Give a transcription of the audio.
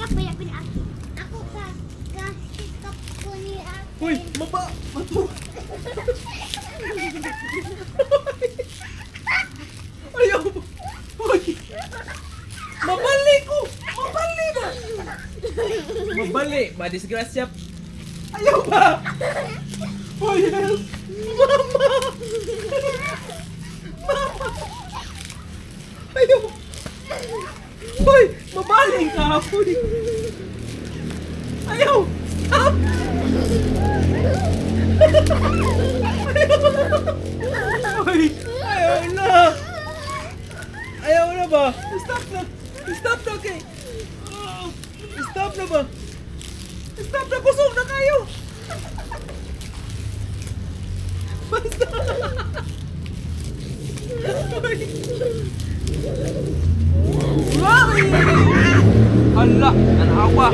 Sikap ba ni Aki? Ako ka. Ka sikap ko ni Aki. Uy, maba! Mato! Ayaw! Uy! Mabali ko! Mabali ba? Mabali! Madisgrasya! Ayaw ba? Uy, help! Mama! Mama! Ayaw! Uy! Mabaling ka! Uy! Ayaw! Stop! Uy! Ayaw na! Ayaw na ba? Stop na! Stop na kay! Oh, stop na ba? Stop na! Kusog na kayo! Basta! Uy! Uy! Hala! Nanawa!